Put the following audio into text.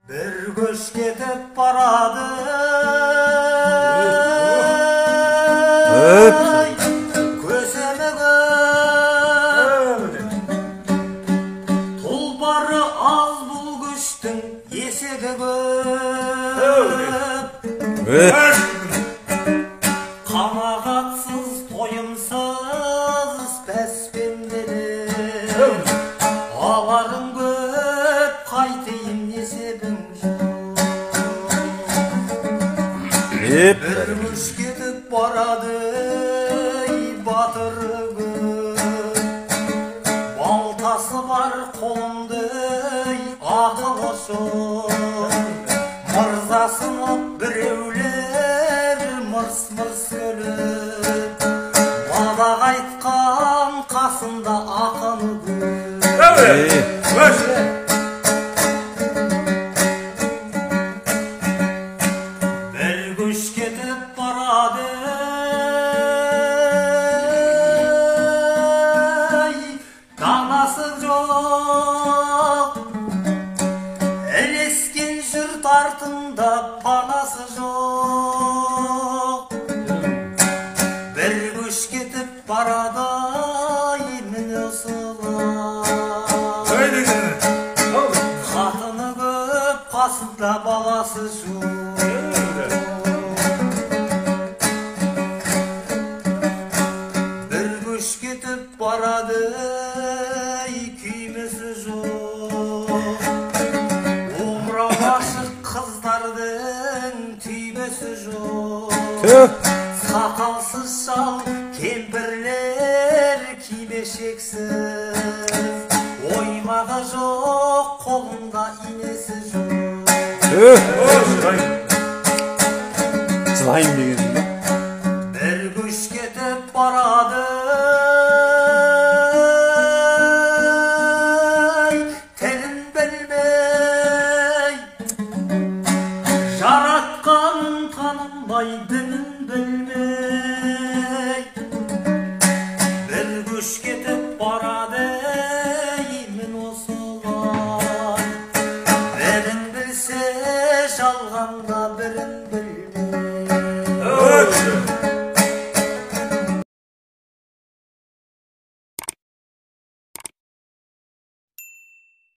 Бір көш кетіп барады, көсемі көп, тұлпары аз, бұл көштің есегі көп. Қанағатсыз, тойымсыз пәс пенделер, аларың көп, қайтейін, есебің жоқ. Бір көш кетіп барады, батыры көп, балтасы бар қолында, ақылы жоқ. Мырзасынып біреулер мырс-мырс күліп, мадақ айтқан қасында ақыны көп. Бір көш кетіп барады, данасы жоқ, ілескен жұрт артында, панасы жоқ. Бір көш кетіп барады, міне осылай, қатыны көп, қасында баласы жоқ. Бір көш кетіп барады, күймесі жоқ, омырау ашық қыздардың түймесі жоқ. Сақалсыз шал кемпірлер кимешексіз, оймағы жоқ, қолында инесі жоқ. Жылайын дегенсің ба? Бір көш кетіп барады, тілін білмей, жаратқанын танымай, дінін білмей.